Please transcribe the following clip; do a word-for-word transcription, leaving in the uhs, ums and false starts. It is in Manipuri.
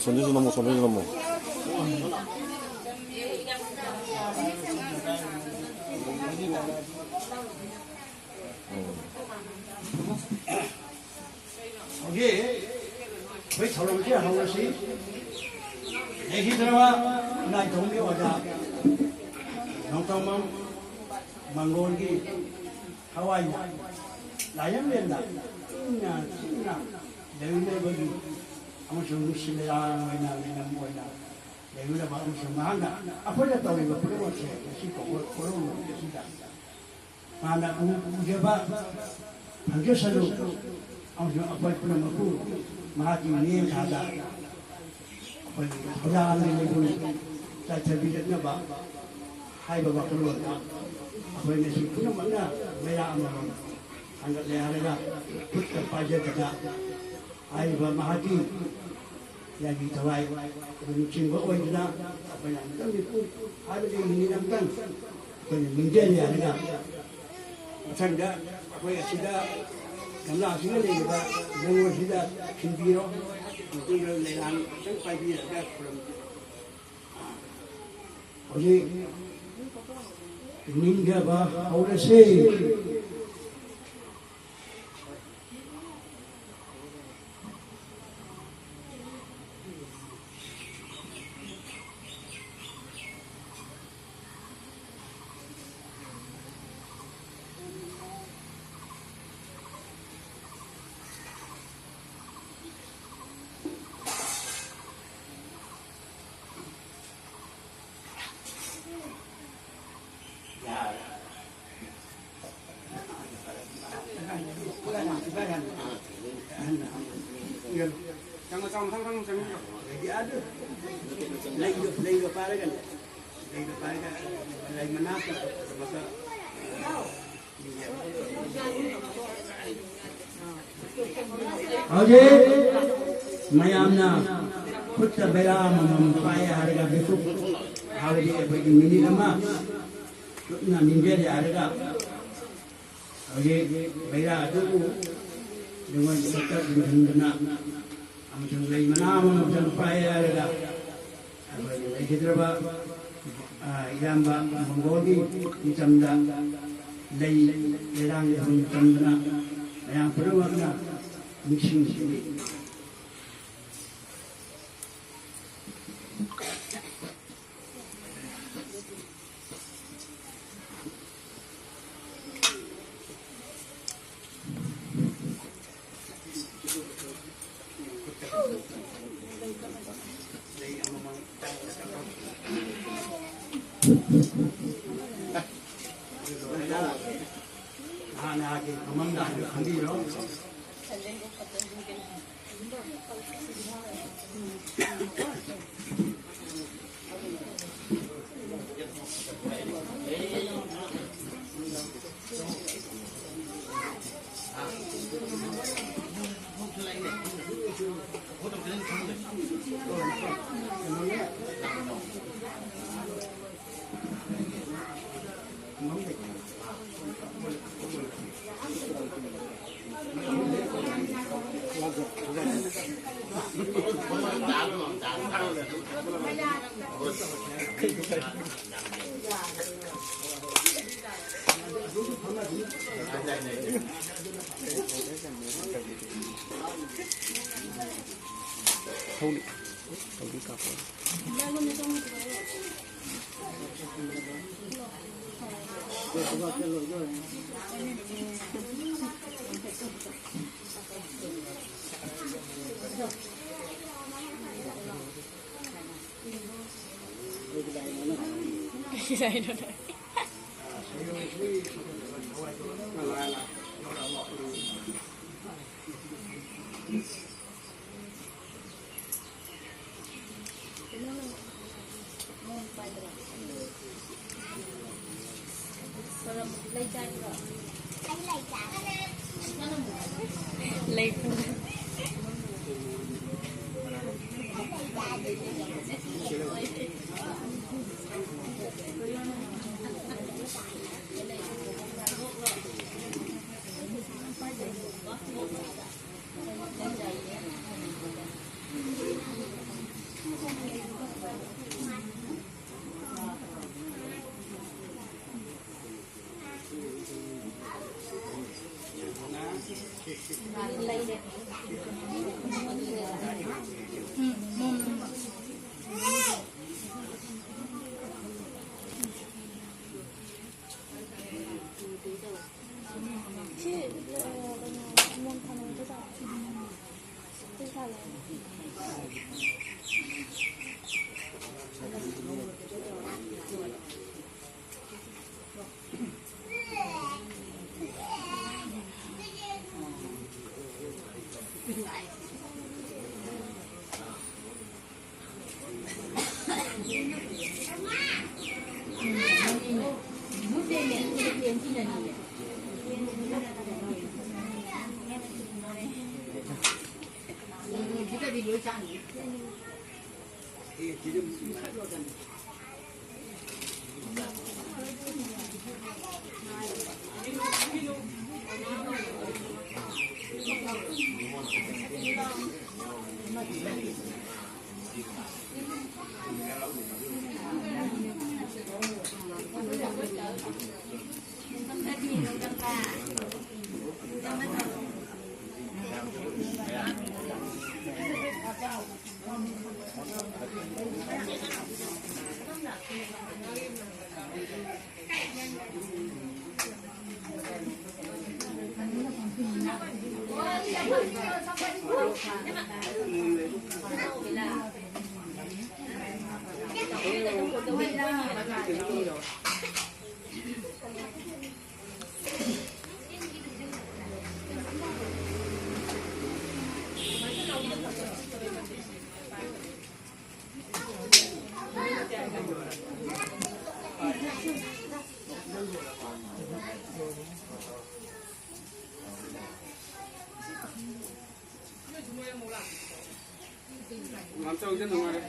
ꯁꯣꯝꯗꯁꯨ ꯅꯝꯃꯣ, ꯁꯣꯝꯗꯁꯨ ꯅꯝꯃꯣ꯫ ꯍꯧꯖꯤꯛ ꯑꯩꯈꯣꯏ ꯊꯧꯔꯝꯁꯤ ꯍꯧꯔꯁꯤ꯫ ꯂꯩꯈꯤꯗ꯭ꯔꯕ ꯏꯃꯥ ꯏꯇꯣꯝꯒꯤ ꯑꯣꯖꯥ ꯅꯣꯡꯊꯣꯝꯕꯝ ꯃꯪꯒꯣꯜꯒꯤ ꯊꯋꯥꯏꯅ ꯂꯥꯏꯌꯦꯡꯂꯦꯟꯗ ꯏꯪꯅ ꯆꯤꯛꯅ ꯂꯩꯃꯤꯟꯅꯕꯒꯤ ꯑꯃꯁꯨꯡ ꯅꯨꯡꯁꯤ ꯃꯌꯥꯝ ꯑꯣꯏꯅ ꯃꯤꯅꯝ ꯑꯣꯏꯅ ꯂꯩꯃꯤꯟꯅꯕ ꯑꯃꯁꯨꯡ ꯃꯍꯥꯛꯅ ꯑꯩꯈꯣꯏꯅ ꯇꯧꯔꯤꯕ ꯄꯨꯝꯅꯃꯛꯁꯦ ꯉꯁꯤ ꯀꯧꯕ ꯈꯨꯔꯨꯝꯕ ꯑꯁꯤꯗ ꯃꯥꯅ ꯎ-, ꯎꯖꯕ ꯐꯪꯖꯁꯅꯨ ꯑꯃꯁꯨꯡ ꯑꯩꯈꯣꯏ ꯄꯨꯝꯅꯃꯛꯄꯨ ꯃꯍꯥꯛꯀꯤ ꯃꯤꯠꯌꯦꯡ ꯊꯥꯗ ꯑꯩꯈꯣꯏꯒꯤ ꯊꯧꯖꯥꯜꯒꯤ ꯃꯩꯕꯨꯜ ꯆꯥꯏꯊꯕꯤꯔꯛꯅꯕ ꯍꯥꯏꯕ ꯋꯥꯈꯜꯂꯣꯟꯗ ꯑꯩꯈꯣꯏ ꯉꯁꯤ ꯄꯨꯝꯅꯃꯛꯅ ꯃꯩꯔꯥ ꯑꯃꯃꯝ ꯊꯥꯡꯒꯠꯂꯦ ꯍꯥꯏꯔꯒ ꯈꯨꯠꯇ ꯄꯥꯏꯖꯕꯗ ꯍꯥꯏꯔꯤꯕ ꯃꯍꯥꯛꯀꯤ ꯌꯥꯏꯕꯤ ꯊꯋꯥꯏ ꯑꯩꯈꯣꯏ ꯅꯤꯡꯁꯤꯡꯕ ꯑꯣꯏꯗꯨꯅ ꯑꯩꯈꯣꯏꯅ ꯑꯃꯨꯛꯇꯪꯗꯤ ꯄꯨꯡ ꯍꯥꯏꯕꯗꯤ ꯃꯤꯅꯤꯠ ꯑꯃꯇꯪ ꯑꯩꯈꯣꯏꯅ ꯅꯤꯡꯖꯔꯤ ꯍꯥꯏꯅ ꯃꯊꯪꯗ ꯑꯩꯈꯣꯏ ꯑꯁꯤꯗ ꯒꯝꯂꯥꯁꯤꯗ ꯂꯩꯔꯤꯕ ꯂꯩꯉꯣꯏꯁꯤꯗ ꯈꯤꯟꯕꯤꯔꯣ꯫ ꯃꯇꯨꯡꯗ ꯂꯩꯔꯥꯡ ꯈꯤꯇꯪ ꯄꯥꯏꯕꯤꯔꯒ ꯈꯨꯔꯨꯝꯕꯤꯔꯣ꯫ ꯍꯧꯖꯤꯛ ꯅꯤꯡꯊꯕ ꯍꯧꯔꯁꯤ꯫ ꯂꯩꯗꯣ, ꯂꯩꯗꯣ ꯄꯥꯏꯔꯒꯅꯦ꯫ ꯂꯩꯗꯣ ꯄꯥꯏꯔꯒ ꯂꯩ ꯃꯅꯥꯛꯇ ꯊꯝꯃꯒ ꯍꯧꯖꯤꯛ ꯃꯌꯥꯝꯅ ꯈꯨꯠꯇ ꯕꯦꯔꯥ ꯑꯃꯃꯝ ꯄꯥꯏ ꯍꯥꯏꯔꯒ ꯕꯤꯁꯨꯞ ꯍꯥꯏꯕꯗꯤ ꯑꯩꯈꯣꯏꯒꯤ ꯃꯤꯅꯤꯠ ꯑꯃ ꯆꯨꯞꯅ ꯅꯤꯡꯖꯔꯦ ꯍꯥꯏꯔꯒ ꯍꯧꯖꯤꯛ ꯕꯦꯔꯥ ꯑꯗꯨꯕꯨ ꯂꯩꯉꯣꯏ ꯃꯊꯛꯇ ꯌꯨꯡꯍꯟꯗꯅ ꯑꯃꯁꯨꯡ ꯂꯩ ꯃꯅꯥ ꯑꯃꯃꯝꯇꯪ ꯄꯥꯏ ꯍꯥꯏꯔꯒ ꯑꯩꯈꯣꯏꯒꯤ ꯂꯩꯈꯤꯗ꯭ꯔꯕ, ꯑ, ꯏꯌꯥꯝꯕ ꯃꯪꯒꯣꯜꯒꯤ ꯃꯇꯝꯗ ꯂꯩ ꯂꯩꯔꯥꯡ ꯂꯩꯐꯝ ꯇꯝꯗꯅ ꯃꯌꯥꯝ ꯄꯨꯝꯅꯃꯛꯅ ꯅꯤꯡꯁꯤꯡꯕꯤꯔꯤ꯫ ꯅꯍꯥꯛ ꯅꯍꯥꯛꯀꯤ ꯐꯝꯐꯝꯗ ꯍꯥꯏꯐꯦꯠ ꯐꯝꯕꯤꯔꯣ꯫ ꯊꯧꯔꯤ, ꯊꯧꯔꯤ ꯀꯥꯞꯄꯣ꯫ ꯂꯩ꯫ ꯁꯤ, ꯑ, ꯀꯩꯅꯣ, ꯃꯣꯟ ꯊꯥꯅꯕꯗ ꯆꯥꯎ꯫ ꯁꯤ ꯊꯥꯜꯂꯦ꯫ ꯉꯥꯝꯆꯧꯗ ꯅꯨꯡꯉꯥꯏꯔꯦ꯫